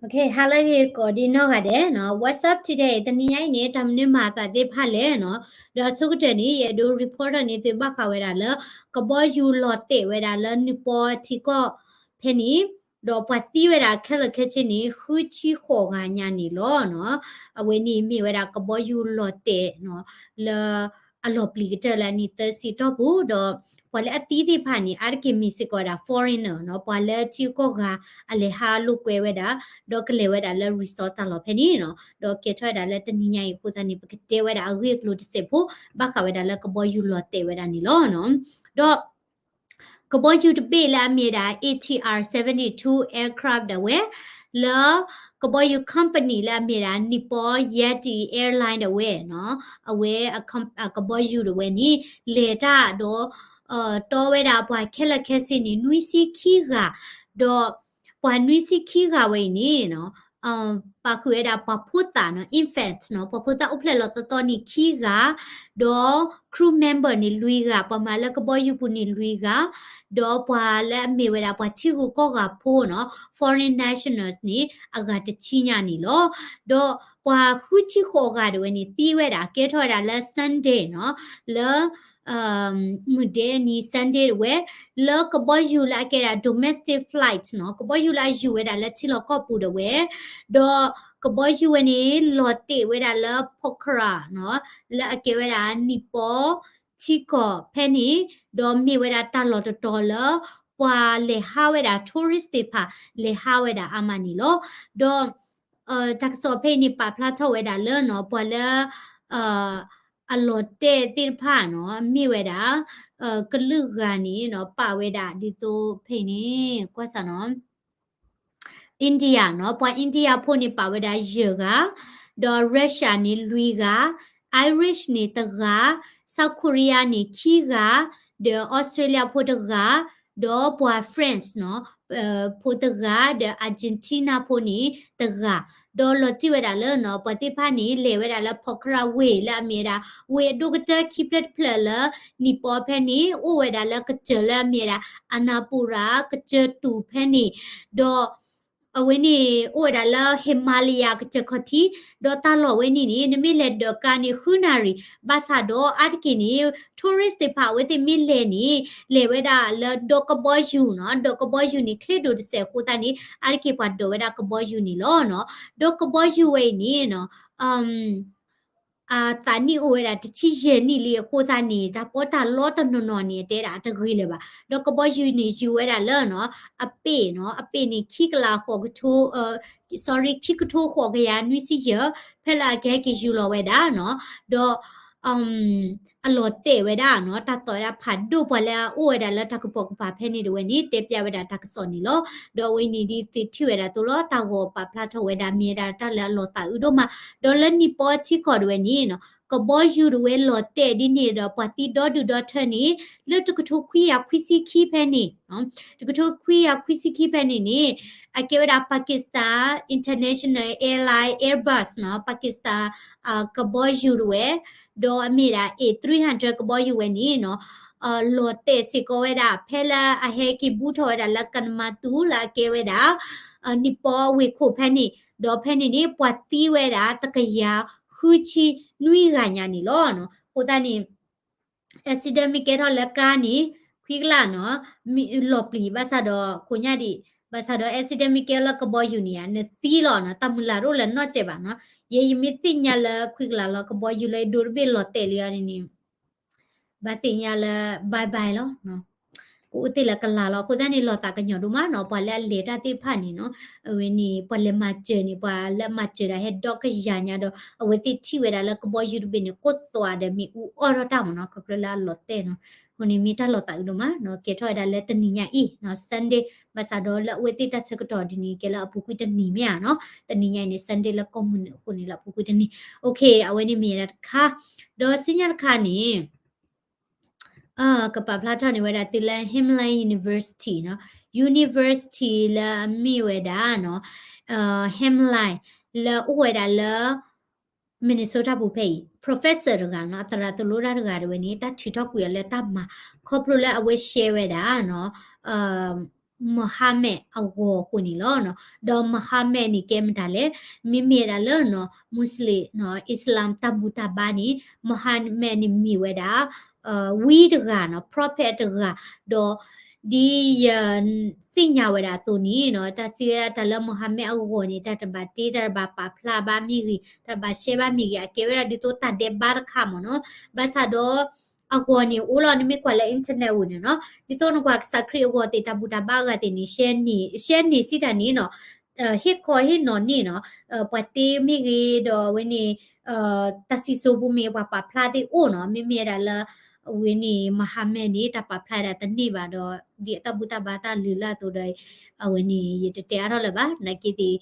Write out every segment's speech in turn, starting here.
ဟါလၢအဂ့ၤကိးဒံနီၢ်ဂၤဒဲးနီၤ, What's up today တနံၤညါအံၤန့ၣ် တၢ်မနုၤမၤအသးသ့ၣ်တဖၣ်လဲၣ်နီၤ, ဒီးအဆိကတၢၢ်န့ၣ် ယအဲၣ်ဒိး report န့ၢ်သုဘၣ်ဃးဝဲဒၣ်လၢ ကဘီယူၤလီၤတဲာ်ဝဲဒၣ်လၢနံၣ်ပီထံကီၢ်ဖဲန့ၣ်, ဒီးပှၤသံဝဲဒၣ်ခဲလၢာ်ခဲဆ့န့ၣ် ဃုဆံဃိးဂၤညါန့ၣ်လီၤနီၤ. အဝဲန့ၣ်မ့ၢ်ဝဲဒၣ်ကဘီယူၤလီၤတဲာ်နီၤ လၢ အလီၤပျံၤကတၢၢ်လၢအနံၣ်သၢဆံတီၢ်ပူၤ, ဒီးပှၤလၢအသံသ့ၣ်တဖၣ်န့ၣ် အါတက့ၢ်မ့ၢ်စ့ၢ်ကီးဝဲဒၣ် foreigner နီၤ, ပှၤလၢထံဂုၤကီၢ်ဂၤအလဲၤဟးလိာ်ကွဲဝဲဒၣ်, ဒီးကလဲၤဝဲဒၣ်လၢ resort တၢ်လီၢ်ဖဲန့ၣ်နီၤ, ဒီးကဲထီၣ်ဝဲဒၣ်လၢတနံၤညါအံၤအဃိသတးန့ၣ် ပကတဲဝဲဒၣ်အဂ့ၢ်အကျိၤတစဲးဖိ ဘၣ်ဃးဝဲဒၣ်လၢကဘီယူၤလီၤတဲာ်ဝဲဒၣ်န့ၣ်လီၤနီၤ. ဒီး ကဘီယူၤတဘ့ၣ်လၢအမ့ၢ်ဒၣ် A T R seventy-two aircraft ဒၣ်ဝဲ, လၢကဘီယူၤ company လၢအမ့ၢ်ဒၣ် Nippon Yeti Airline ဒၣ်ဝဲနီၤ, အဝဲ ကဘီယူၤဒၣ်ဝဲန့ၣ် လဲၤတၢ်ဒီး တီဝဲဒၣ်ပှၤခဲလၢာ်ခဲဆ့န့ၣ် နွံဆံခံဂၤ, ဒီးပှၤနွံဆံခံဂၤဝဲအံၤန့ၣ်နီၤ ပာ်ဃုာ်ဝဲဒၣ်ပှၤဖိသၣ်နီၤ infant နီၤ, ပှၤဖိသၣ်အိၣ်ဖျဲၣ်လီၤသီသီန့ၣ်ခံဂၤ, ဒီး crew member န့ၣ်လွံၢ်ဂၤ, ပှၤမၤလၢကဘီယူၤပူၤန့ၣ်လွံၢ်ဂၤ, ဒီးပှၤလၢအမ့ၢ်ဝဲဒၣ်ပှၤထံဂုၤကီၢ်ဂၤဖိနီၤ foreign nationals န့ၣ် အဂၤတဆံညါန့ၣ်လီၤ. ဒီးပှၤဃုဆံဃိးဂၤဒၣ်ဝဲန့ၣ် သံဝဲဒၣ် ကဲထီၣ်ဝဲဒၣ်လၢ Sunday နီၤ, လၢ မုၢ်ဒဲနံၤ Sunday ဒၣ်ဝဲ, လၢကဘီယူၤလၢအကဲဒၣ် domestic flight နီၤ, ကဘီယူၤလၢအယူၤဝဲဒၣ်လၢထံလီၢ်ကီၢ်ပူၤဒၣ်ဝဲ, ဒီးကဘီယူၤဝဲန့ၣ် လီၤတဲာ်ဝဲဒၣ်လၢ Pokhara နီၤ, လၢအကဲဝဲဒၣ်နံၣ်ပီထံကီၢ်ဖဲန့ၣ်, ဒီးမ့ၢ်ဝဲဒၣ်တၢ်လီၢ်တတီၤလၢ ပှၤလဲၤဟးဝဲဒၣ် tourist သ့ၣ်တဖၣ် လဲၤဟးဝဲဒၣ်အါမးန့ၣ်လီၤ. ဒီး တၢ်ကစီၣ်ဖဲအံၤန့ၣ် ပာ်ဖျါထီၣ်ဝဲဒၣ်လၢနီၤ ပှၤလၢ အလီၤတဲာ်သ့ၣ်တဖၣ်နီၤ မ့ၢ်ဝဲဒၣ် ကလုာ်ဂၤန့ၣ်နီၤ ပာ်ဝဲဒၣ်ဒ်သိးဖဲအံၤန့ၣ် ကွၢ်စၢ်နီၤ India နီၤ, ပှၤ India ဖိန့ၣ် ပာ်ဝဲဒၣ်ယဲၢ်ဂၤ, ဒီး Russia န့ၣ်လွံၢ်ဂၤ, Irish န့ၣ်တဂၤ, South Korea န့ၣ်ခံဂၤ, ဒီး Australia ဖိတဂၤ, ဒီးပှၤ France နီၤ ဖိတဂၤ, ဒီး Argentina ဖိန့ၣ်တဂၤ, ဒီးလီၤတံၢ်ဝဲဒၣ်လၢနီၤ ပှၤသ့ၣ်တဖၣ်န့ၣ် လဲၤဝဲဒၣ်လၢ Pokhara ဝ့ၢ်လၢအမ့ၢ်ဝဲဒၣ် ဝ့ၢ်အဒိၣ်ကတၢၢ်ခံဖျၢၣ်တဖျၢၣ်လၢ နံၣ်ပီဖဲန့ၣ် အိၣ်ဝဲဒၣ်လၢကစၢၢ်လၢအမ့ၢ်ဝဲဒၣ် Annapurna ကစၢၢ်တူာ်ဖဲန့ၣ်, ဒီး အဝဲန့ၣ် အိၣ်ဝဲဒၣ်လၢ Himalaya ကစၢၢ်ခီၣ်ထံး, ဒီးတၢ်လီၢ်ဝဲန့ၣ်န့ၣ် နမ့ၢ်လဲၤဒၢးကါန့ၣ် ဃုနၣ်ရံၣ်, ဘၣ်ဆၣ်ဒီးအါတက့ၢ်န့ၣ် tourist သ့ၣ်တဖၣ်အဝဲသ့ၣ်မ့ၢ်လဲၤန့ၣ် လဲၤဝဲဒၣ်လၢဒိးကဘီယူၤနီၤ, ဒိးကဘီယူၤန့ၣ် ချ့ဒိၣ်တစဲးအဃိသတးန့ၣ် အါတက့ၢ်ပှၤဒိးဝဲဒၣ်ကဘီယူၤန့ၣ်လီၤနီၤ, ဒိးကဘီယူၤဝဲအံၤန့ၣ်နီၤ အသးနံၣ်အိၣ်ဝဲဒၣ်တဆံယဲၢ်နံၣ်လံအဃိသတးန့ၣ် တၢ်ပီးတၢ်လီတနီၤနီၤန့ၣ် တဲဒၣ်အတဂ့ၤလၢၤဘၣ်. ဒီးကဘီယူၤန့ၣ် ယူၤဝဲဒၣ်လၢနီၤ အပ့ၣ်နီၤ, အပ့ၣ်န့ၣ်ခံကလးဃိးကထိ, sorry ခံကထိဃိးကယၤနွံဆံယဲၢ်, ဖဲလၢအကဟဲက့ၤယူၤလီၤဝဲဒၣ်နီၤ, ဒီး အလီၤတဲာ်ဝဲဒၣ်နီၤ, တၢ်သိးဝဲဒၣ်ဖးဒိၣ် ပှၤလၢအအိၣ်ဝဲဒၣ်လၢတၢ်ကပိာ်ကပၤဖဲန့ၣ်ဒၣ်ဝဲန့ၣ် တဲပျးဝဲဒၣ်တၢ်ကစီၣ်န့ၣ်လီၤ. ဒီးအဝဲန့ၣ်ဒ်သုထံၣ်ဝဲဒၣ်အသိးလီၤ, တၢ်ဂီၤပာ်ဖျါထီၣ်ဝဲဒၣ်မ့ၢ်ဝဲဒၣ်တၢ်လၢအလီၤသးအုးဒိၣ်မး, ဒီးလၢနံၣ်ပီထံကီၢ်ဒၣ်ဝဲန့ၣ်နီၤ ကဘီယူၤဒၣ်ဝဲလီၤတဲာ်ဒ်န့ၣ်ဒီး ပှၤသံဒီဒူၣ်ဒီထၢန့ၣ် လၢတကထိခွံကယၤခွံဆံခံဖဲန့ၣ်, တကထိခွံကယၤခွံဆံခံဖဲန့ၣ်န့ၣ် အကဲဝဲဒၣ် Pakistan International Airline Airbus နီၤ, Pakistan ကဘီယူၤဒၣ်ဝဲ, ဒီးအမ့ၢ်ဒၣ် A three hundred ကဘီယူၤဝဲန့ၣ်နီၤ လီၤတဲာ်စ့ၢ်ကီးဝဲဒၣ် ဖဲလၢအဟဲက့ၤဘူးထီၣ်ဝဲဒၣ်လၢ Kathmandu လၢအကဲဝဲဒၣ် နံၣ်ပီဝ့ၢ်ခိၣ်ဖဲန့ၣ်, ဒီးဖဲန့ၣ်န့ၣ် ပှၤသံဝဲဒၣ်တကယၤဃုဆံနွံဂၤညါန့ၣ်လီၤ. အဃိသတးန့ၣ် accident မ့ၢ်ကဲထီၣ်လၢကါန့ၣ် ခွံကလးနီၤ, လီၤပျံၤဘၣ်ဆၣ်ဒီး ခိၣ်ညါဒံး, ဘၣ်ဆၣ်ဒီး accident မ့ၢ်ကဲလၢကဘီယူၤန့ၣ် နသံလီၤနီၤ, တၢ်မုၢ်လၢ်တအိၣ်လၢၤနီတစဲးဘၣ်နီၤ. ယဲယမ့ၢ်သ့ၣ်ညါလၢခွံကလးလီၤ ကဘီယူၤလၢယဒိးတဘ့ၣ်လီၤတဲာ်လံအီၤန့ၣ်န့ၣ် ဘၣ်သ့ၣ်ညါလၢ bye bye လီၤ. ကအိၣ်သ့ၣ်လၢကလၤလီၤ. အဃိသတးန့ၣ် လီၤသးကညီၤဒိၣ်မးနီၤ, ပှၤလၢအလဲၤတၢ်သ့ၣ်တဖၣ်န့ၣ်နီၤ, အဝဲန့ၣ် ပှၤလဲၤမၤစၢၤန့ၣ် ပှၤလၢမၤစၢၤဒၣ်ဟဲဒီကယၤညါဒီး အဝဲသ့ၣ်ထံၣ်ဝဲဒၣ်လၢကဘီယူၤတဘ့ၣ်န့ၣ် ကိးသွးဒီးမ့ၣ်အူအီၣ်ထီၣ်တၢ်မးနီၤ, ခီဖျိလၢအလီၤတဲာ်နီၤ. အဃိန့ၣ်မ့ၢ်တၢ်လီၤသးအုးဒိၣ်မးနီၤ, ကဲထီၣ်ဝဲဒၣ်လၢတနံၤညါအံၤနီၤ Sunday, ဘၣ်ဆၣ်ဒီးလၢအဝဲသ့ၣ်တၢ်ဆၢကတီၢ်ဒ်န့ၣ် ကဲလၢအပူၤကွံာ်တနံၤမ့ၢ်ဧါနီၤ, တနံၤညါအံၤန့ၣ် Sunday လၢကီၢ်မုၢ်နုာ်အဃိန့ၣ် လၢအပူၤကွံာ်တနံၤ. Okay, အဝဲန့ၣ်မ့ၢ်ဝဲဒၣ်တခါ, ဒီးဆူညါတခါန့ၣ် ကပာ်ဖျါထီၣ်န့ၢ်ဝဲဒၣ်သုလၢ Hamline University နီၤ, University လၢအမ့ၢ်ဝဲဒၣ်နီၤ, Hamline လၢအိၣ်ဝဲဒၣ်လၢ Minnesota ပူၤဖဲအံၤ professor တဂၤနီၤ, အသရၣ်သိၣ်လိတၢ်တဂၤဒၣ်ဝဲန့ၣ် တၢ်ထုးထီၣ်ကွံာ်အီၤလၢတၢ်မၤ ခီဖျိလၢအဝဲ share ဝဲဒၣ်နီၤ Muhammad အဂီၤအဃိန့ၣ်လီၤ. ဒီး Muhammad န့ၣ်ကဲမတၤလဲၣ်, မ့မ့ၢ်ဝဲဒၣ်လၢ Muslim Islam တၢ်ဘူၣ်တၢ်ဘါန့ၣ် Muhammad န့ၣ်မ့ၢ်ဝဲဒၣ် ဝံတဂၤနီၤ, prophet တဂၤ, ဒီး ဒ်ယသ့ၣ်ညါဝဲဒၣ်အသိးန့ၣ်နီၤ, တၢ်စံးဝဲဒၣ်တၢ်လၢ Muhammad အဂီၤန့ၣ် တၢ်တဘၣ်တ့ တၢ်တဘၣ်ပာ်ဖျါဘၣ်မ့ၢ်ဂ့ၤ, တၢ်တဘၣ်ရှဲဘၣ်မ့ၢ်ဂ့ၤ, အကဲဝဲဒၣ်ဒ်သိးတၢ်ဒဲးဘးတခါမ့ၢ်နီၤ. ဘၣ်ဆၣ်ဒီး အဂီၤန့ၣ်အိၣ်လီၤ, နမ့ၢ်ကွၢ်လၢ internet အိၣ်န့ၣ်နီၤ, ဒ်သိးနကွၢ်ကစၢ်ခရံာ်အဂီၤသ့ၣ် တၢ်ဘူၣ်တၢ်ဘါအဂၤသ့ၣ်န့ၣ် ရှဲန့ၢ်, ရှဲန့ၢ်စံးတၢ်န့ၣ်နီၤ, ဟ့ၣ်ခီဟ့ၣ်နီၤန့ၢ်နီၤ, ပှၤတ့မ့ၢ်ဂ့ၤ, ဒီးအဝဲန့ၣ် တၢ်စံၣ်စိၤပူၤမ့ၢ်ဂ့ၤ ပှၤပာ်ဖျါသ့ၣ်အိၣ်နီၤ, မ့မ့ၢ်ဝဲဒၣ်လၢ အဝဲန့ၣ် Muhammad န့ၣ် တၢ်ပာ်ဖျါဝဲဒၣ်တန့ၢ်ဘၣ်ဒီး ဒ်အတၢ်ဘူၣ်တၢ်ဘါတၢ်လုၢ်လၢ်အသိးဒီး အဝဲန့ၣ် ယတတဲအါထီၣ်လၢၤဘၣ်, နာ်က့သ့ၣ်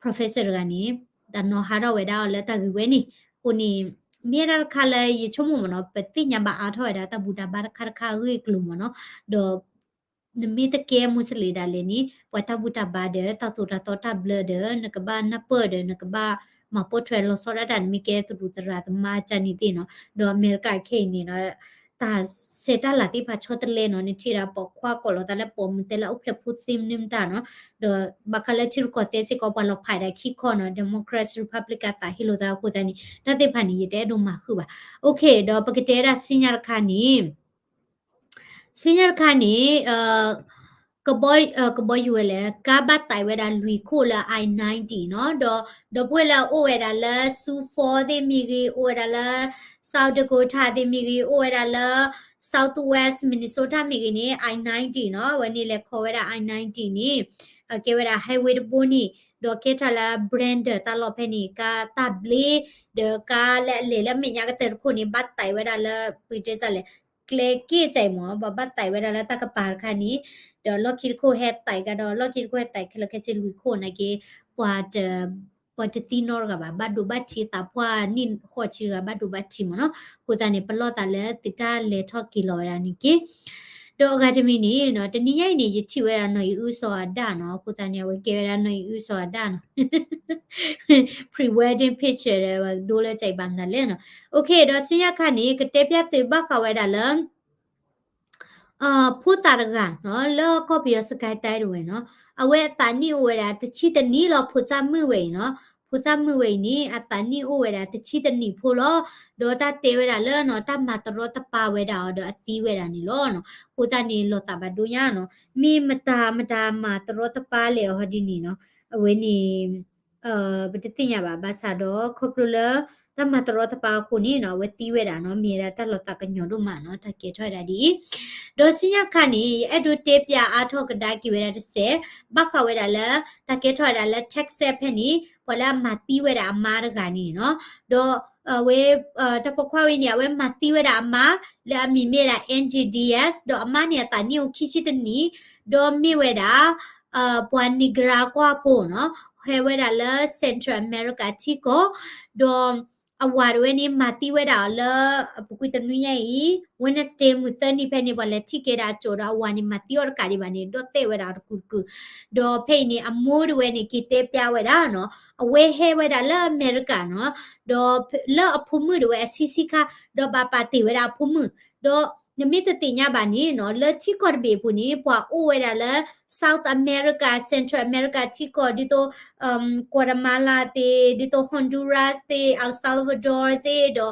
professor တဂၤန့ၣ် တၢ်နီၤဟးထီၣ်ဝဲဒၣ်အီၤလၢတၢ်ဂ့ၢ်ဝဲန့ၣ်, အဃိန့ၣ် မ့ၢ်ဝဲဒၣ်တခါလၢယဆိကမိၣ်မ့ၢ်နီၤ, ပသ့ၣ်ညါဘၣ်အါထီၣ်ဝဲဒၣ်တၢ်ဘူၣ်တၢ်ဘါတခါတခါအဂ့ၢ်အကျိၤမ့ၢ်နီၤ, ဒီး နမ့ၢ်တကဲ Muslim ဒၣ်လဲာ်န့ၣ် ပှၤတၢ်ဘူၣ်တၢ်ဘါဒီး တၢ်သိၣ်တၢ်သီတၢ်ဘျၢဒီး နကဘၣ်နၢ်ပၢၢ်ဒီး နကဘၣ်မၤပိာ်ထွဲလီၤဆီဒၣ်တၢ် နမ့ၢ်ကဲသရူးသရၣ်သမါကၢ်န့ၣ်သ့ၣ်နီၤ, ဒီးအမဲရကၤခဲအံၤန့ၣ်နီၤ တၢ်ဆဲးတၢ်လၤသ့ၣ်တဖၣ်ဆီတလဲနီၤ, နထံၣ်ဒၣ်ပိာ်ခွါကိးလီၤသးလၢပိာ်မုၣ်တဲလၢအိၣ်ဖျဲၣ်ဖိသ့မနုၤမတၤနီၤ, ဒီးဘၣ်ဃးလၢထံရူၢ်ကီၢ်သဲးစ့ၢ်ကီး ပှၤလီၤဖးဒၣ်ခံခီနီၤ, Democrats Republican သးဟ့လိာ်သးအဃိသတးန့ၣ် တၢ်သ့ၣ်တဖၣ်န့ၣ် ယတအဲၣ်ဒိးမၤဃုာ်ဘၣ်. Okay, ဒီးပကတဲဒၣ်ဆူညါတခါန့ၣ် ဆူညါတခါန့ၣ် ကဘီ ကဘီယူၤဝဲလဲၣ် ကါဘၣ်သးဝဲဒၣ်လွံၢ်ခိၣ်လၢ I ninety နီၤ, ဒီး ဒီပုၢ်ဝဲၢ်လၢအအိၣ်ဝဲဒၣ်လၢ Sioux Falls သ့ၣ်မ့ၢ်ဂ့ၤ, အိၣ်ဝဲဒၣ်လၢ South Dakota သ့ၣ်မ့ၢ်ဂ့ၤ, အိၣ်ဝဲဒၣ်လၢ Southwest Minnesota မ့ၢ်ဂ့ၤန့ၣ် I ninety နီၤ, အဝဲန့ၣ်လဲၤခီဝဲဒၣ် I ninety န့ၣ် ကဲဝဲဒၣ် highway တဘိန့ၣ်, ဒီးကဲထီၣ်လၢ Brandon တၢ်လီၢ်ဖဲန့ၣ် ကါတၢ်ဘျ့, ဒီးကါလၢအလဲၤလၢအမဲာ်ညါကတၢၢ်တခိၣ်န့ၣ် ဘၣ်သးဝဲဒၣ်လၢ ပတဲစ့ၢ်လဲၣ် ကျဲက့ၣ်စဲးမ့ၢ် ဘၣ်သးဝဲဒၣ်လၢတၢ်ကပၤတခါန့ၣ်, ဒီးလီၢ်ခံတခိၣ်ဟဲသးကဒီး လီၢ်ခံတခိၣ်ဟဲသးခဲလၢာ်ခဲဆ့လွံၢ်ခိၣ်နာ်က့ ပှၤတ ပှၤတသံနီတဂၤဘၣ်, ဘၣ်ဒိဘၣ်ထံးသးပှၢ်နံၣ်ဃီးဆံတဂၤ ဘၣ်ဒိဘၣ်ထံးမ့ၢ်နီၤ. အဃိသတးန့ၣ် ပလီၢ်သးလၢသုတၢ်လဲၤထီၣ်က့ၤလီၤဝဲဒၣ်န့ၣ်က့ ဒီးအဂၤတမံၤန့ၣ်နီၤ တနံၤညါအံၤန့ၣ် ယထံၣ်ဝဲဒၣ်နီၢ်အံၤအုစီၤအၤဒၣ်နီၤ, အဃိသတးန့ၣ် အဝဲကဲဝဲဒၣ်နီၢ်အံၤအုစီၤအၤဒၣ်နီၤ pre-wedding picture ဒီး ဒိလၢကအံၤဘၣ်မနုၤလဲၣ်နီၤ. Okay, ဒီးဆူညါတခါန့ၣ် ကတဲပျၢ်သုဘၣ်ဃးဝဲဒၣ်လၢ ဖိသၣ်တဂၤနီၤ လၢကီၢ်ပယီၤ စကဲတဲတဝဲနီၤ, အဝဲအသးနံၣ်အိၣ်ဝဲဒၣ်တဆံတနံၣ်လီၤ ဖိသၣ်မုၣ်ဝဲအံၤနီၤ. ဖိသၣ်မုၣ်ဝဲအံၤန့ၣ် အသးနံၣ်အိၣ်ဝဲဒၣ်တဆံတနံၣ်ဖိလီၤ. ဒီးတၢ်တဲဝဲဒၣ်လၢနီၤ တၢ်မၤတရီတပါဝဲဒၣ်အီၤဒီးအသံဝဲဒၣ်န့ၣ်လီၤနီၤ. အဃိသတးန့ၣ် လီၤသးဘၣ်ဒိညါနီၤ, မ့ၢ်မတၤမတၤမၤတရီတပါလဲၣ်အီၤဒ်န့ၣ်နီၤ, အဝဲန့ၣ် ပတသ့ၣ်ညါဘၣ် ဘၣ်ဆၣ်ဒီးခီဖျိလၢ တၢ်မၤတရီတပါအဃိန့ၣ်နီၤ အဝဲသံဝဲဒၣ်နီၤ, မ့ၢ်ဝဲဒၣ်တၢ်လီၤသးကညီၤဒိၣ်မးနီၤ, တၢ်ကဲထီၣ်ဝဲဒၣ်ဒ်အံၤ. ဒီးဆူညါတခါန့ၣ် ယအဲၣ်ဒိးတဲပျၢ်အါထီၣ်ကဒါက့ၤဝဲဒၣ်တစဲး ဘၣ်ဃးဝဲဒၣ်လၢ တၢ်ကဲထီၣ်ဝဲဒၣ်လၢ Texas ဖဲန့ၣ် ပှၤလၢအမၤသံဝဲဒၣ်အမါတဂၤန့ၣ်နီၤ, ဒီး အဝဲ တၢ်ပိာ်ခွါဝဲန့ၣ် အဝဲမၤသံဝဲဒၣ်အမါ လၢအမံၤမ့ၢ်ဝဲဒၣ် Angie Diaz ဒီးအမါန့ၣ် အသးနံၣ်အိၣ်ခံဆံတနံၣ်, ဒီးမ့ၢ်ဝဲဒၣ် ပှၤ Nicaragua ဖိနီၤ, ဟဲဝဲဒၣ်လၢ Central America ထံကီၢ်, ဒီးအဝၤတဝဲန့ၣ် မၤသံဝဲဒၣ်အီၤလၢ အပူၤကွံာ်တနွံညါအံၤ Wednesday မုၢ်သၢနံၤဖဲန့ၣ် ပှၤလဲၤထံၣ်က့ၤဒၣ်အစိာ်ဒီး အဝၤန့ၣ် မၤသံအီၤတကးဒံးဘၣ်န့ၣ် ဒီးတဲာ်ဝဲဒၣ်အီၤတကူာ်တကူာ်, ဒီးဖဲအံၤန့ၣ် အမိၢ်တဝဲန့ၣ် က့ၤတဲပျၢ်ဝဲဒၣ်နီၤ, အဝဲဟဲဝဲဒၣ်လၢအမဲရကၤနီၤ, ဒီးလၢအဖိမုၣ်တဝဲအဆံဆံခါ, ဒီးဘၣ်ပာ်တ့ၢ်ဝဲဒၣ်အဖိမုၣ်, ဒီးနမ့ၢ်တသ့ၣ်ညါဘၣ်န့ၣ်နီၤ, လၢထံကီၢ်တဘ့ၣ်အပူၤန့ၣ် ပှၤအိၣ်ဝဲဒၣ်လၢ South America, Central America ထံကီၢ် ဒ်သိး Guatemala သ့ၣ်, ဒ်သိး Honduras သ့ၣ်, El Salvador သ့ၣ်, ဒီး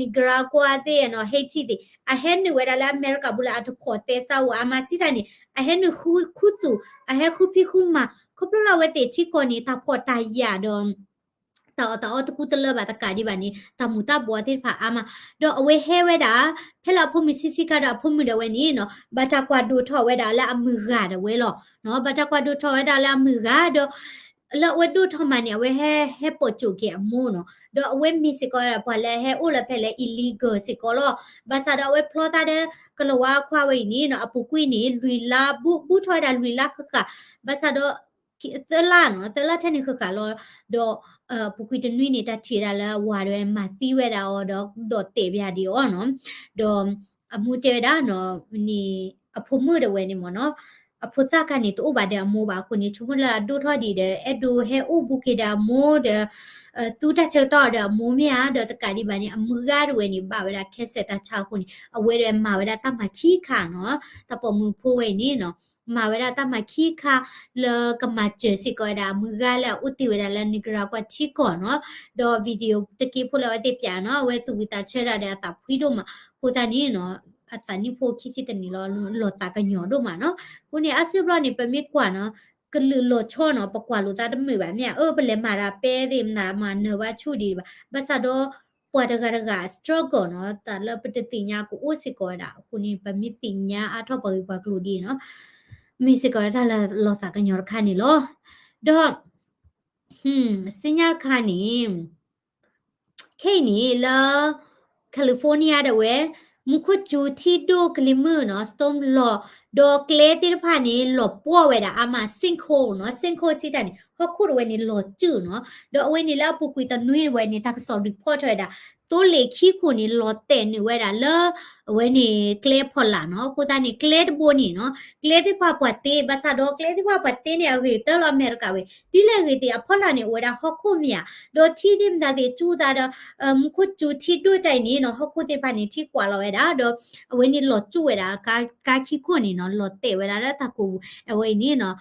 Nicaragua သ့ၣ်နီၤ, Haiti သ့ၣ်, အဟဲနုာ်ဝဲဒၣ်လၢအမဲရကၤပူၤလၢအတဖိးသဲစးအိၣ်အါမးစံးတၢ်န့ၣ်, အဟဲနုာ်ဃုခူသူၣ်, အဟဲဃုဖံးဃုမၤ, ခီဖျိလၢအဝဲသ့ၣ်ထံကီၢ်န့ၣ် တၢ်ဖှီၣ်တၢ်ယာ်ဒီး တၢ်အီၣ်တၢ်အီတကူတလၢဘၣ်တကးဒံးဘၣ်န့ၣ် တၢ်မူၤတၢ်ဘှီးသ့ၣ်တဖၣ်အါမး, ဒီးအဝဲဟဲဝဲဒၣ် ဖဲလၢအဖိမုၣ်ဆံဆံခါဒီးအဖိမုၣ်ဒၣ်ဝဲန့ၣ်နီၤ, ဘၣ်တၢ်ကွၢ်ဒိၣ်ထီၣ်ဝဲဒၣ်လၢအမုၢ်ဂၤဒၣ်ဝဲလီၤ, ဘၣ်တၢ်ကွၢ်ဒိၣ်ထီၣ်ဝဲဒၣ်လၢအမုၢ်ဂၤဒီး လၢအဝဲဒိၣ်ထီၣ်မးန့ၣ် အဝဲဟဲ ဟဲပိာ်ကၠိၣ်က့ၤအမိၢ်နီၤ, ဒီးအဝဲမ့ၢ်စ့ၢ်ကီးပှၤလၢဟဲအိၣ်လၢဖဲလၢ illegal စ့ၢ်ကီးလီၤ, ဘၣ်ဆၣ်ဒီးအဝဲဖျီသးဒီး ကလၤဝါခွါဝဲအံၤန့ၣ်နီၤ, အပူၤကွံာ်န့ၣ် လွံၢ်လါ ဘူးထီၣ်ဝဲဒၣ်လွံၢ်လါဃၣ်ဃၣ်, ဘၣ်ဆၣ်ဒီး သၢလါနီၤ, သၢလါထဲန့ၣ်ဃၣ်ဃၣ်လီၤ, ဒီး အပူၤကွံာ်တနွံန့ၣ် တၢ်ထံၣ်ဝဲဒၣ်လၢအဝၤတဝဲမၤသံဝဲဒၣ်အီၤဒီး ဒီးတဲာ်ဘၣ်ဒံးအီၤနီၤ, ဒီး အမိၢ်တဲဝဲဒၣ်နီၤ, န့ၣ် အဖိမုၣ်ဒၣ်ဝဲန့ၣ်မ့ၢ်နီၤ, အဖိသၣ်ခါန့ၣ် တအိၣ်ဘၣ်ဒီးအမိၢ်ဘၣ်အဃိန့ၣ် ဆိကမိၣ်လၢအဒိၣ်ထီၣ်ဒံးဒီး အဲၣ်ဒိးဟဲအိၣ်ဘူးက့ၤဒီးအမိၢ်ဒီး သူတၢ်ဆၢကတီၢ်ဒီးအမိၢ်မ့ၢ်ဧါ, ဒီးတကးဒံးဘၣ်န့ၣ် အမုၢ်ဂၤတဝဲန့ၣ် ဘၣ်ဝဲဒၣ် cancer တၢ်ဆါအဃိန့ၣ် အဝဲဒဝဲမၤဝဲဒၣ်တၢ်မၤခံခါနီၤ, တၢ်ပိာ်မုၣ်ဖိဝဲအံၤန့ၣ်နီၤ မၤဝဲဒၣ်တၢ်မၤခံခါ လၢကမၤစၢၤစ့ၢ်ကီးဝဲဒၣ်အမုၢ်ဂၤလၢအအိၣ်တ့ၢ်ဝဲဒၣ်လၢ Nicaragua ထံကီၢ်နီၤ, ဒီး video တက့ဖိလၢအဝဲသ့ၣ်ပၠးနီၤ အဝဲသူၣ်ဝံသးဆၢတၢ်ဒီးအသးဖှံဒိၣ်မး, အဃိသတးန့ၣ်နီၤ အသးနံၣ်ဖိခံဆံတနံၣ်လီၤ လီၤသးကညီၤဒိၣ်မးနီၤ, အဃိန့ၣ် အါစုဘျီန့ၣ် ပမ့ၢ်ကွၢ်နီၤ ကလုာ်လီၤဆီနီၤ ပကွၢ်လိာ်သးတမုာ်ဘၣ် မ့ၢ်ဧါ, အၢ ပလဲၤမၤတၢ်ပဲသ့ၣ်မနုၤ မၤနၢၤဘၣ်ဆူၣ်ဒံးဘၣ်, ဘၣ်ဆၣ်ဒီး ပှၤတဂၤတဂၤ struggle နီၤ တၢ်လၢပတသ့ၣ်ညါကအိၣ်စ့ၢ်ကီးဝဲဒၣ်, အဃိန့ၣ် ပမ့ၢ်သ့ၣ်ညါအါထီၣ်ပှၤဂ့ၢ်ပှၤကျိၤဒ်နီၤ မ့ၢ်စ့ၢ်ကီးဝဲဒၣ်တၢ်လၢလီၤသးကညီၤတခါန့ၣ်လီၤ. ဒီး စံညါတခါန့ၣ် ခဲအံၤန့ၣ်လၢ California ဒၣ်ဝဲ မူခိၣ်စူၤထံဒိၣ်ကလံၤမုၢ်နီၤ storm လီၤ, ဒီးကျဲသ့ၣ်တဖၣ်န့ၣ် လီၤပှီၢ်ဝဲဒၣ်အါမး sinkhole နီၤ, sinkhole စံးတၢ်န့ၣ် ဟီၣ်ခိၣ်တဝဲန့ၣ် လီၤစၢၢ်နီၤ, ဒီးအဝဲန့ၣ်လၢအပူၤကွံာ်တနွံတဝဲန့ၣ် တၢ်ကစီၣ်ရံၣ်ဖီၣ်ထီၣ်ဝဲဒၣ် သိလ့ၣ်ခံခိၣ်န့ၣ် လီၤတဲာ်နုာ်ဝဲဒၣ်လၢ အဝဲန့ၣ်ကျဲဖီလာ်နီၤ, အဃိသတးန့ၣ် ကျဲတဘိန့ၣ်နီၤ ကျဲသ့ၣ်တဖၣ်ပှၤတ့ ဘၣ်ဆၣ်ဒီးကျဲသ့ၣ်တဖၣ်ပှၤတ့န့ၣ် အဂ့ၤကတၢၢ်လီၤ အမဲရကၤဝဲ, ဒ်လဲၣ်ဂ့ၤသ့ၣ် အဖီလာ်န့ၣ် အိၣ်ဝဲဒၣ်ဟီၣ်ခိၣ်မ့ၢ်ဧါ, ဒီးထံသ့ၣ်မတၤသ့ၣ်စူၤသးဒီး မူခိၣ်စူၤထံဒိၣ်တၢ်အံၤန့ၣ်နီၤ ဟီၣ်ခိၣ်သ့ၣ်တဖၣ်န့ၣ် ထံကွၢ်လီၤဝဲဒၣ် ဒီးအဝဲန့ၣ်လီၤစၢၢ်ဝဲဒၣ် ကါခံခိၣ်န့ၣ်နီၤ လီၤတဲာ်ဝဲဒၣ်လၢတၢ်ကိးပူၤ အဝဲအံၤန့ၣ်နီၤ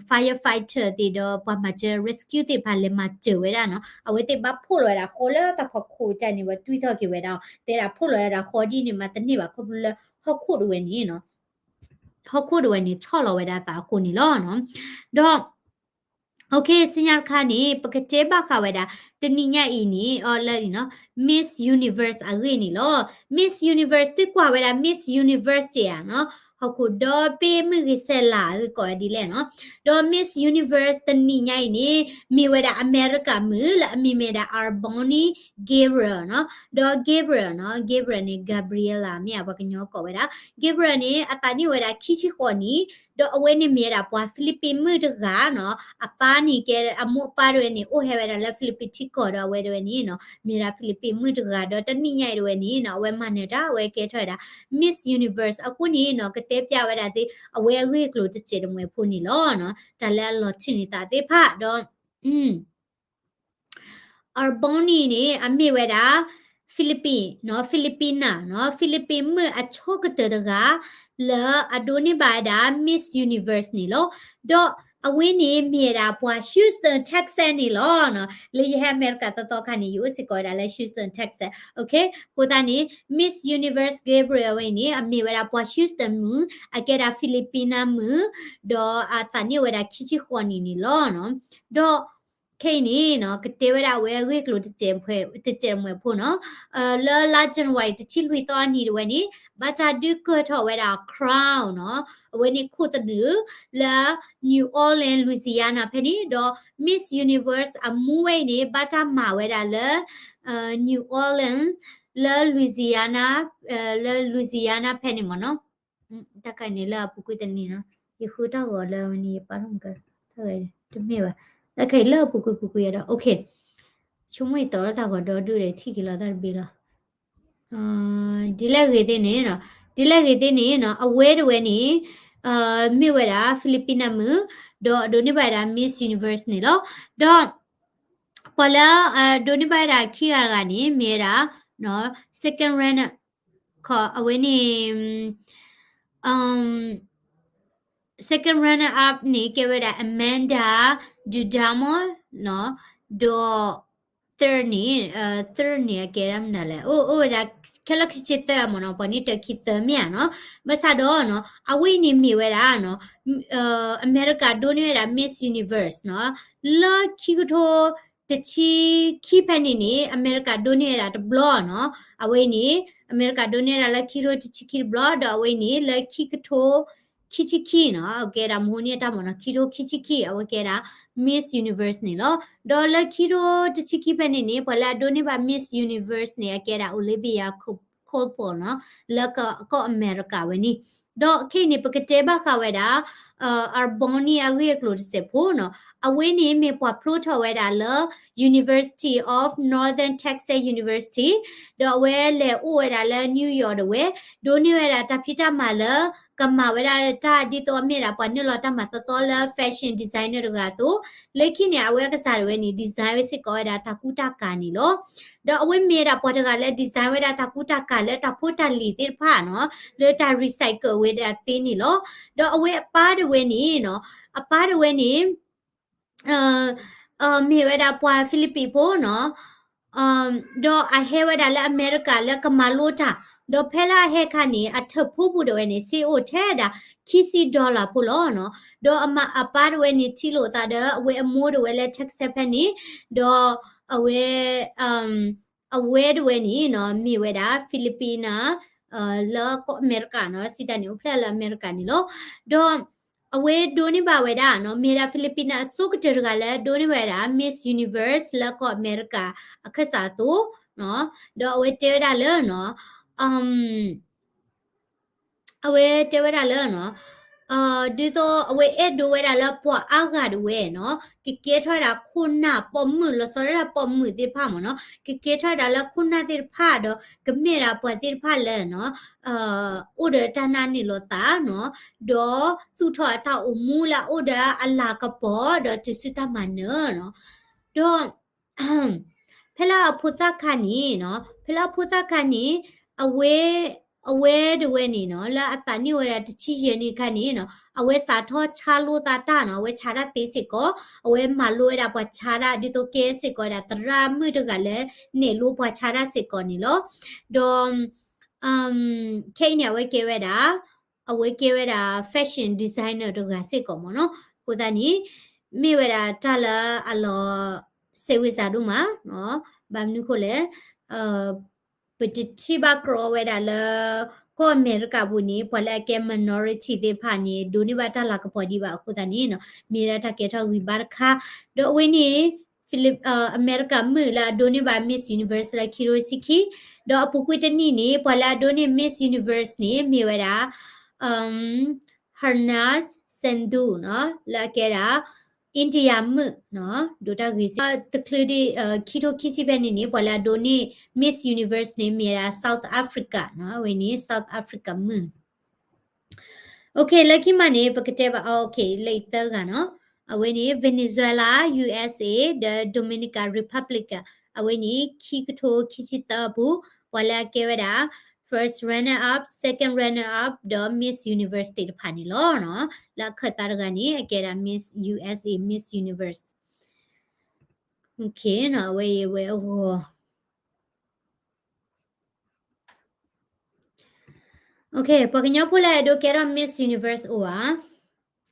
firefighter သ့ၣ်ဒီးပှၤမၤစၢၤ rescue သ့ၣ်တဖၣ်လဲၤမၤစၢၤဝဲဒၣ်နီၤ, အဝဲသ့ၣ်ဘၣ်ဖှိၣ်လီၤဝဲဒၣ်ဃီလၢတၢ်ဖီခိၣ်တၢ်န့ၣ် ဝဲတွံၢ်ထီၣ်က့ၤဝဲဒၣ် တဲဒၣ်ဖှိၣ်လီၤဝဲဒၣ်ဃီဒ်န့ၣ် မၤတန့ၢ်ဘၣ်ခီဖျိလၢဟီၣ်ခိၣ်တဝဲန့ၣ်နီၤ ဟီၣ်ခိၣ်တဝဲန့ၣ် ဆီၣ်လီၤဝဲဒၣ်သးအဃိန့ၣ်လီၤ. ဒီး okay စံညါတခါန့ၣ် ပကတဲဘၣ်ဃးဝဲဒၣ် တနံၤညါအံၤန့ၣ် အီၤလၢအံၤနီၤ Miss Universe အဂ့ၢ်န့ၣ်လီၤ. Miss Universe သုကွၢ်ဝဲဒၣ် Miss Universe တ့ၢ်ဧါနီၤ ဟီၣ်ခိၣ်ဒီဘ့ၣ်မုၢ်ဂ့ၤဆဲးလၤ သုကိးဝဲဒ်လဲၣ်နီၤ, ဒီး Miss Universe တနံၤညါအံၤန့ၣ် မ့ၢ်ဝဲဒၣ်အမဲရကၤမုၣ်လၢအမံၤမ့ၢ်ဒၣ် Arboni Gabriel နီၤ, ဒီး Gabriel နီၤ Gabriel န့ၣ် Gabriella မ့ၢ်ဧါ ပှၤကညီကိးဝဲဒၣ် Gabriel န့ၣ် အသးနံၣ်ဝဲဒၣ်ခံဆံဃိးနံၣ် ဒီးအဝဲန့ၣ်မ့ၢ်ဝဲဒၣ်ပှၤ Philippine မုၣ်တဂၤနီၤ, အပၢ်န့ၣ်ကဲ အမိၢ်အပၢ်တဝဲန့ၣ် အိၣ်ဟဲဝဲဒၣ်လၢ Philippine ထံကီၢ်ဒီးအဝဲတဝဲန့ၣ်နီၤ မ့ၢ်ဒၣ် Philippine မုၣ်တဂၤ ဒီးတနံၤညါအံၤတဝဲန့ၣ်နီၤ အဝဲမၤနၢၤတၢ် အဝဲကဲထီၣ်ဝဲဒၣ် Miss Universe အဃိန့ၣ်နီၤ ကတဲပျးဝဲဒၣ်သ့ အဝဲအဂ့ၢ်အကျိၤတစဲးတမှဲၤဖိန့ၣ်လီၤနီၤ, တၢ်လၢအလီၤထံၣ်န့ၢ်သးသ့ၣ်တဖၣ်ဒီး Arboni န့ၣ် အမ့ၢ်ဝဲဒၣ် Philippine နီၤ Filipina နီၤ Philippine မုၣ်အဆိကတၢၢ်တဂၤ လၢအဒိးန့ၢ်ဘၣ်ဝဲဒၣ် Miss Universe န့ၣ်လီၤ. ဒီးအဝဲန့ၣ်မ့ၢ်ဝဲဒၣ်ပှၤ Houston Texas န့ၣ်လီၤနီၤ, လၢယဟဲအမဲရကၤသီသီခါန့ၣ် ယအိၣ်စ့ၢ်ကီးဝဲဒၣ်လၢ Houston Texas, okay, အဃိသတးန့ၣ် Miss Universe Gabriel ဝဲအံၤန့ၣ် အမ့ၢ်ဝဲဒၣ်ပှၤ Houston မုၣ် အကဲဒၣ် Filipina မုၣ် ဒီးအသးနံၣ်ဝဲဒၣ်ခံဆံဃိးနံၣ်န့ၣ်လီၤနီၤ. ဒီး ခဲအံၤန့ၣ်နီၤ ကတဲဝဲဒၣ်အဝဲအဂ့ၢ်အကျိၤတစဲးတမှဲၤဖိနီၤ, လၢလါ January တဆံလွံၢ်သီအနံၤတဝဲန့ၣ် ဘၣ်တၢ်ဒုးကၢၢ်ထီၣ်ဝဲဒၣ် crown နီၤ, အဝဲန့ၣ်ခိၣ်သနူ လၢ New Orleans Louisiana ဖဲန့ၣ် ဒီး Miss Universe အမူဝဲအံၤန့ၣ် ဘၣ်တၢ်မၤဝဲဒၣ်လၢ New Orleans လၢ Louisiana လၢ Louisiana ဖဲန့ၣ်မ့ၢ်နီၤ. တၢ်ခါအံၤန့ၣ်လၢအပူၤကွံာ်တနံၤနီၤ, ယဃုတၢ်ဂီၤလၢဝဲန့ၣ် ယပာ်ထီၣ်မကတၢၢ်ဝဲ တမ့ၢ်ဘၣ်, တၢ်ခါအံၤလၢအပူၤကွံာ်ပူၤကွံာ်ဒီး okay, ဆိကမိၣ်အံၤတီၤလၢတၢ်ဂီၤဒီဒူၣ်ဒီး ထံၣ်က့ၤလီၤတၢ်တဘ့ၣ်လီၤ. ဒ်လဲၣ်ဂ့ၤသ့ၣ်န့ၣ်နီၤ, ဒ်လဲၣ်ဂ့ၤသ့ၣ်န့ၣ်နီၤ အဝဲတဝဲန့ၣ် မ့ၢ်ဝဲဒၣ် Filipina မုၣ်, ဒီးအဒိးန့ၢ်ဘၣ်ဝဲဒၣ် Miss Universe န့ၣ်လီၤ. ဒီး ပှၤလၢ ဒိးန့ၢ်ဘၣ်ဝဲဒၣ်ခံဂၤတဂၤန့ၣ် မ့ၢ်ဝဲဒၣ် second runner ခီ အဝဲန့ၣ် second runner up န့ၣ် ကဲဝဲဒၣ် Amanda Dudamel နီၤ, ဒီး third န့ၣ် third န့ၣ် အကဲဒၣ်မနုၤလဲၣ်, အိၣ်ဝဲဒၣ် ခဲလၢာ်ခံဆံသၢမ့ၢ်နီၤ, ပှၤန့ၣ်တၢခံသၢမ့ၢ်ဧါနီၤ, ဘၣ်ဆၣ်ဒီးနီၤ အဝဲအံၤန့ၣ်မ့ၢ်ဝဲဒၣ်နီၤ အမဲရကၤဒိးန့ၢ်ဝဲဒၣ် Miss Universe နီၤ, လၢခံကထိတဆံခံဖဲန့ၣ်န့ၣ် အမဲရကၤဒိးန့ၢ်ဝဲဒၣ်တဘျီနီၤ, အဝဲအံၤန့ၣ် အမဲရကၤဒိးန့ၢ်ဝဲဒၣ်လၢခံကထိတဆံခံတဘျီ, ဒီးအဝဲအံၤန့ၣ် လၢခံကထိခံဆံခံနီၤ, အကဲဒၣ်မဟိန့ၢ်တၢ်မ့ၢ်နီၤ, ခံကထိခံဆံခံ အဝဲကဲဒၣ် Miss Universe န့ၣ်လီၤ. ဒီးလၢခံကထိတဆံခံဖဲန့ၣ်န့ၣ် ပှၤလၢအဒိးန့ၢ်ဘၣ် Miss Universe န့ၣ် အကဲဒၣ် Olivia Col- Colpo နီၤ, လၢကီၢ်အမဲရကၤဝဲန့ၣ်. ဒီးခဲအံၤန့ၣ် ပကတဲဘၣ်ဃးဝဲဒၣ် Arboni အဂ့ၢ်အကျိၤတစဲးဖိနီၤ, အဝဲန့ၣ်မ့ၢ်ပှၤဖျိထီၣ်ဝဲဒၣ်လၢ University of Northern Texas University, ဒီးအဝဲလဲၤအိၣ်ဝဲဒၣ်လၢ New York တဝဲ, ဒိးန့ၢ်ဝဲဒၣ်တၢ်ဖံးတၢ်မၤလၢ ကမၤဝဲဒၣ်တၢ်ဒ်သိးအမ့ၢ်ဒၣ်ပှၤနုာ်လီၤတၢ်မၤသီသီလၢ fashion designer တဂၤအသိး, လၢခံန့ၣ် အဝဲအကစၢ်ဒၣ်ဝဲန့ၣ် design ဝဲစ့ၢ်ကီးဝဲဒၣ်တၢ်ကူတၢ်ကၤန့ၣ်လီၤ. ဒီးအဝဲမ့ၢ်ဒၣ်ပှၤတဂၤလၢ design ဝဲဒၣ်တၢ်ကူတၢ်ကၤလၢတၢ်ဖိတၢ်လံၤသ့ၣ်တဖၣ်နီၤ, လၢတၢ် recycle ဝဲဒၣ်သ့န့ၣ်လီၤ. ဒီးအဝဲအပၢ်တဝဲန့ၣ်နီၤ, အပၢ်တဝဲန့ၣ် မ့ၢ်ဝဲဒၣ်ပှၤ Philippine ဖိနီၤ, ဒီးအဟဲဝဲဒၣ်လၢအမဲရကၤလၢကမၤလိတၢ်, ဒီးဖဲလၢအဟဲခါန့ၣ် အထၢၣ်ဖိပူၤဒၣ်ဝဲန့ၣ် စ့အိၣ်ထဲဒၣ် ခံဆံ dollar ဖိလီၤနီၤ. ဒီးအမါအပၢ်တဝဲန့ၣ် ထံၣ်လိာ်သးဒီး အဝဲအမိၢ်တဝဲလၢ Texas ဖဲန့ၣ်, ဒီးအဝဲ အဝဲတဝဲန့ၣ်နီၤ မ့ၢ်ဝဲဒၣ် Filipina လၢကီၢ်အမဲရကၤနီၤ, စံးတၢ်န့ၣ် အိၣ်ဖျဲၣ်လၢအမဲရကၤန့ၣ်လီၤ. ဒီးအဝဲဒိးန့ၢ်ဘၣ်ဝဲဒၣ်နီၤ, မ့ၢ်ဒၣ် Filipina အဆိကတၢၢ်တဂၤလၢဒိးန့ၢ်ဝဲဒၣ် Miss Universe လၢကီၢ်အမဲရကၤအခၢၣ်စးအသိးနီၤ, ဒီးအဝဲတဲဝဲဒၣ်လၢနီၤ အဝဲတဲဝဲဒၣ်လၢနီၤ, ဒ်သိးအဝဲအဲၣ်ဒိးဝဲဒၣ်လၢပှၤအါဂၤဒၣ်ဝဲနီၤ, ကကဲထီၣ်ဝဲဒၣ်ခိၣ်နၢ်ပိာ်မုၣ် လီၤဆီဒၣ်တၢ်ပိာ်မုၣ်သ့ၣ်တဖၣ်မ့ၢ်နီၤ, ကကဲထီၣ်ဝဲဒၣ်လၢခိၣ်နၢ်သ့ၣ်တဖၣ်ဒီး ကမ့ၢ်ဒၣ်ပှၤသ့ၣ်တဖၣ်လၢနီၤ, အိၣ်ဒီးတၢ်နာ်န့ၢ်လိာ်သးနီၤ, ဒီးသူၣ်ထီၣ်အတၢ်အိၣ်မူလၢအအိၣ်ဒီးအလၤကပီၤ ဒီးတုၤဆူတၢ်မၤနၢၤနီၤ, ဒီး ဖဲလၢအဖိသၣ်ခါန့ၣ်နီၤ, ဖဲလၢအဖိသၣ်ခါန့ၣ် အဝဲ အဝဲတဝဲန့ၣ်နီၤ လၢအသးနံၣ်အိၣ်ဝဲဒၣ်တဆံယဲၢ်နံၣ်အခါန့ၣ်နီၤ, အဝဲစးထီၣ်ဆါလိာ်သးတၢ်နီၤ, အဝဲဆါတၢ်သ့စ့ၢ်ကီး, အဝဲမၤလိဝဲဒၣ်ပှၤဆါတၢ် ဒ်သိးကဲစ့ၢ်ကီးဝဲဒၣ်သရၣ်မုၣ်တဂၤလၢ နဲၣ်လိပှၤဆါတၢ်စ့ၢ်ကီးန့ၣ်လီၤ. ဒီး ခဲအံၤန့ၣ် အဝဲကဲဝဲဒၣ် အဝဲကဲဝဲဒၣ် fashion designer တဂၤစ့ၢ်ကီးမ့ၢ်နီၤ, အဃိသတးန့ၣ် မ့ၢ်ဝဲဒၣ်တၢ်လၢအလီၤစဲးဝံၤစးဒိၣ်မး, ဘၣ်မနုၤဃိလဲၣ်, ပတထံၣ်ဘၣ်ကြီဝဲဒၣ်လၢ ကီၢ်အမဲရကၤပူၤန့ၣ် ပှၤလၢအကဲ minority သ့ၣ်တဖၣ်န့ၣ် ဒိးန့ၢ်ဘၣ်တၢ်လၤကပီၤဒံးဘၣ်အဃိသတးန့ၣ်နီၤ, မ့ၢ်ဒၣ်တၢ်ကဲထီၣ်ဂံၢ်ဘါတခါ, ဒီးအဝဲန့ၣ် Philip အမဲရကၤမုၣ်လၢအဒိးန့ၢ်ဘၣ် Miss Universe လၢခံထိဆံခံ, ဒီးအပူၤကွံာ်တနံၣ်န့ၣ် ပှၤလၢအဒိးန့ၢ် Miss Universe န့ၣ် မ့ၢ်ဝဲဒၣ် Harnaaz Sandhu နီၤ, လၢအကဲဒၣ် India မုၣ်နီၤ, ဒိးတၢ်ဂ့ၤစ့ၢ်ကီး, တချုးဒံး ခံထိခံဆံဖဲန့ၣ်န့ၣ် ပှၤလၢအဒိးန့ၢ် Miss Universe န့ၣ် မ့ၢ်ဝဲဒၣ် South Africa နီၤ, အဝဲန့ၣ် South Africa မုၣ် OK, လၢခံမးန့ၣ် ပကတဲဘၣ်, OK, လၢအံၤသၢဂၤနီၤ, အဝဲန့ၣ် Venezuela, USA ဒီး Dominican Republic, အဝဲန့ၣ် ခံကထိခံဆံသၢအပူၤ, ပှၤလၢအကဲဝဲဒၣ် first runner up, second runner up ဒီး Miss Universe သ့ၣ်တဖၣ်န့ၣ်လီၤနီၤ, လၢအခၢၣ်သးတဂၤန့ၣ် အကဲဒၣ် Miss USA, Miss Universe. OK နီၤ, အဝဲအံၤဝဲအဂီၢ် OK, ပှၤကညီဖိလၢအဲၣ်ဒိးကဲထီၣ် Miss Universe အိၣ်ဧါ,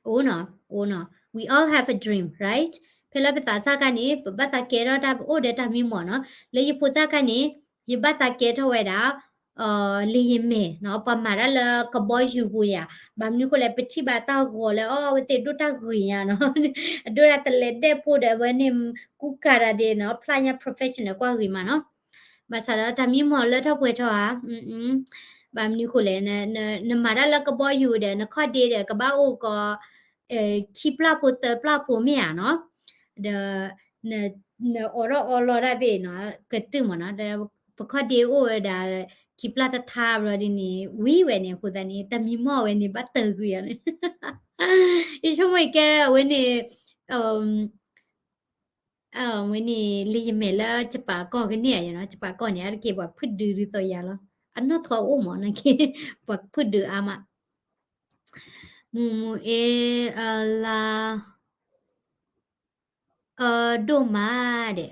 အိၣ်နီၤ, အိၣ်နီၤ, we all have a dream, right? ဖဲလၢပသးစၢ်ခါန့ၣ် ပဘၣ်သးကဲထီၣ်တၢ်အိၣ်ဒီးတၢ်မံမီၢ်နီၤ, လၢယဖိသၣ်ခါန့ၣ် ယဘၣ်သးကဲထီၣ်ဝဲဒၣ် လံာ်ယမဲာ်နီၤ, ပှၤမၤတၢ်လၢကဘီယူၤပူၤယါ, ဘၣ်မနုၤဃိလဲၣ် ပထံၣ်ဘၣ်တၢ်ဂီၤလၢ အီ အဝဲသ့ၣ်ဒိၣ်တၢ်ဂ့ၤညါနီၤ, အဒိၣ်တၢ်တလဲၤဒဲးဖိဒီး အဝဲန့ၣ် ကူကၤတၢ်သ့ၣ်နီၤ, ဖျါညါ professional ကွၢ်ဂ့ၤမးနီၤ, ဘၣ်ဆၣ်ဒီးတၢ်မံမီၢ်လၢထီၣ်ပှဲၤထီၣ်ဧါ, ဘၣ်မနုၤဃိလဲၣ်, နမၤတၢ်လၢကဘီယူၤဒီး နခီၣ်ဒ့ဒီး ကဘၣ်အိၣ်ကီး ခံပျၢ်ဖိသၢပျၢ်ဖိမ့ၢ်ဧါနီၤ, ဒီး နအိးထီၣ်အီလီၤတၢ်သ့ၣ်နီၤ ကတုၢ်မးနီၤ, ဒီးပခီၣ်ဒ့အိၣ်ဝဲဒၣ် ခံပျၢ်တထါဘျီဒ်န့ၣ် ဝံၤဝဲန့ၣ် အဃိသတးန့ၣ် တၢ်မံမီၢ်ဝဲန့ၣ် ဘၣ်တၢၢ်ကွံာ်ယၤန့ၣ်, ယဆိကမိၣ်ကဲအဝဲန့ၣ် အဝဲန့ၣ် လံာ်ယမဲာ်လၢ ကပၤကီၢ်ကန့ၢ်ဧါနီၤ, ကပၤကီၢ်န့ၣ် အါတက့ၢ်ပှၤဖုၣ်ဒုးဒ်သိးယၤလီၤ, အနီၢ်ထီအိၣ်မးနီၤ, ပှၤဖုၣ်ဒုးအါမး, မူမူအ့ အလါ အၢဒိၣ်မးဒဲး,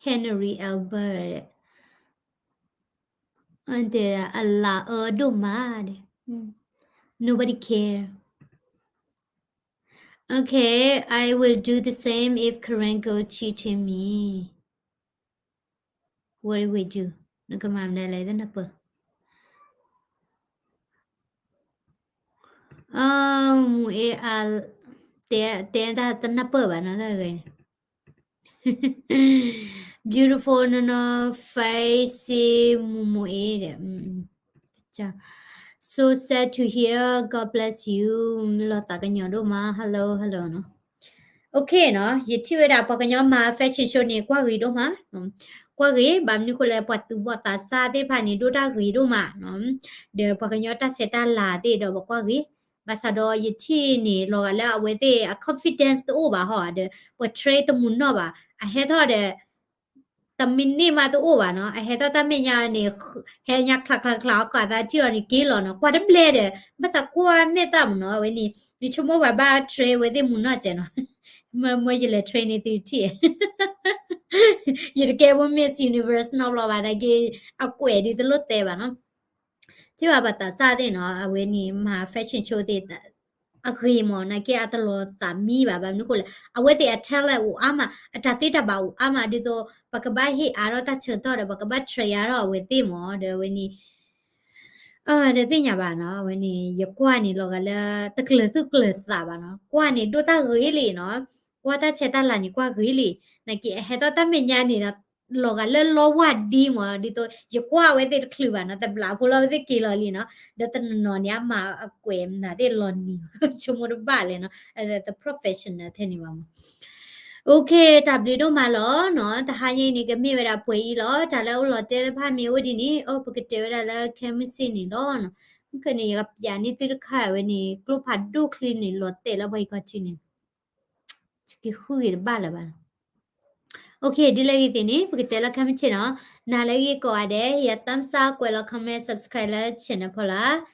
Henry Albert တဲဒၣ် အလါအၢဒိၣ်မးဒဲး, nobody care. Okay, I will do the same if Karen girl cheating me. What do we do? နကမၤမနုၤလဲၣ် တနၢ်ပၢၢ်. မူအ့အါ, တဲတၢ်တနၢ်ပၢၢ်ဘၣ်နီၤ, တၢ်ဂ့ၢ်န့ၣ် beautiful နီၤနီၤ face မူမူအ့ဒီး So sad to hear. God bless you. လီၤသးကညီၤဒိၣ်မး. Hello, hello နီၤ. Okay နီၤ, ယထံၣ်ဝဲဒၣ်ပှၤကညီမၤ fashion show န့ၣ် ကွၢ်ဂ့ၤဒိၣ်မး. ကွၢ်ဂ့ၤ ဘၣ်မနုၤဃိလဲၣ် ပှၤသူၣ်ဘီၣ်သးစၢ်သ့ၣ်တဖၣ်န့ၣ် ဒိၣ်တၢ်ဂ့ၤဒိၣ်မးနီၤ, ဒီးပှၤကညီတၢ်ဆဲးတၢ်လၤသ့ၣ်ဒီးပကွၢ်ဂ့ၤ, ဘၣ်ဆၣ်ဒီးယထံၣ်န့ၣ် လီၤဂာ်လၢအဝဲသ့ၣ်အ confidence တအိၣ်ဘၣ်ဟီဒီး ပှၤ train တမုာ်နီၢ်ဘၣ်, အဟဲထီၣ်ဒီး တမံးနံးမးတအိၣ်ဘၣ်နီၤ, အဟဲထီၣ်တၢ်မဲာ်ညါန့ၣ် ဟဲညါချါချါချါ အကွၢ်သးထံၣ်အီၤန့ၣ်က့ၤလီၤနီၤ, ကွၢ်တဘျဲၣ်ဒီး ဘၣ်သးကွၢ်မဲာ်သၣ်မးနီၤ, အဝဲန့ၣ် ယဆိကမိၣ်ပှၤဘၣ် train အဝဲသ့ၣ်မုာ်နီၢ်ကဲးနီၤ, မ့ၢ်ယလဲၤ train န့ၣ်သုထံၣ် ယတကဲဖိ Miss Universe နီတဘျီဘၣ် သနာ်က့ အကွဲးဒ်သိးလိၣ်တဲဘၣ်နီၤ, ထံၣ်ဘၣ်ပှၤသးစၢ်သ့ၣ်နီၤ, အဝဲန့ၣ်မၤ fashion show သ့ၣ် အဂ့ၤမး သနာ်က့အတလီၤသးမံဘၣ်, ဘၣ်မနုၤဃိလဲၣ် အဝဲသ့ၣ်အ talent အိၣ်အါမး, အတၢ်သ့တၢ်ဘၣ်အိၣ်အါမး, ဒ်သိး ပကဘၣ်ဟ့ၣ်အါထီၣ်တၢ်ဆၢကတီၢ်ဒီး ပကဘၣ် train အါထီၣ်အဝဲသ့ၣ်မး, ဒီးအဝဲန့ၣ် ဒီးသ့ၣ်ညါဘၣ်နီၤ, အဝဲန့ၣ် ယကွၢ်န့ၣ် လီၤဂာ်လၢ တကျၢၤသူၣ်ကျၢၤသးဘၣ်နီၤ, ကွၢ်န့ၣ်ဒိၣ်တၢ်ဂ့ၤလံနီၤ, ကွၢ်တၢ်ဆဲးတၢ်လၤန့ၣ် ကွၢ်ဂ့ၤလံ, သနာ်က့အဟဲထီၣ်တၢ်မဲာ်ညါန့ၣ်ဒီး လီၤဂာ်လၢလီဝါဒံမး, ဒ်သိး ယကွၢ်အဝဲသ့ၣ်တချုးဘၣ်နီၤ, တဘျးဖိလီၤအဝဲသ့ၣ်က့ၤလီၤလံနီၤ, ဒီးတနီၤနီၤန့ၣ် အမၤအကွဲးမနုၤသ့ၣ်လီၤနံၤ, ဆိကမိၣ်တဘၣ်လဲၣ်နီၤ, တ professional ထဲန့ၣ်ဘၣ်မး OK တၢ်ဘျုးဒိၣ်မးလီၤနီၤ, တဟါညါအံၤန့ၣ် ကမ့ၢ်ဝဲဒၣ်ပှဲၤအံၤလီၤ, တၢ်လၢအိၣ်လီၤတဲာ်တဖၣ်မ့ၢ်အိၣ်ဒ်န့ၣ် အိၣ် ပကတဲဝဲဒၣ်လၢခဲမုၢ်ဆ့ၣ်န့ၣ်လီၤ, မုၢ်ကန့ၣ် ယကပျးန့ၢ်သုတခါဝဲန့ၣ် ကျိဖးဒိၣ်ချံန့ၣ် လီၤတဲာ်လၢပှၤဟံၣ်ခီၣ်ထံးန့ၣ် က့ၤဃုဂ့ၤတဘၣ်လၢၤဘၣ်. OK ဒ်လဲၣ်ဂ့ၤသ့ၣ်န့ၣ် ပကတဲလၢခဲမုၢ်ဆ့ၣ်နီၤ, နၤလၢဂ့ၤကိးဂၤဒဲး ယ thumbs up ကွဲးလီၤ comment subscribe လၢ channel ဖီလာ်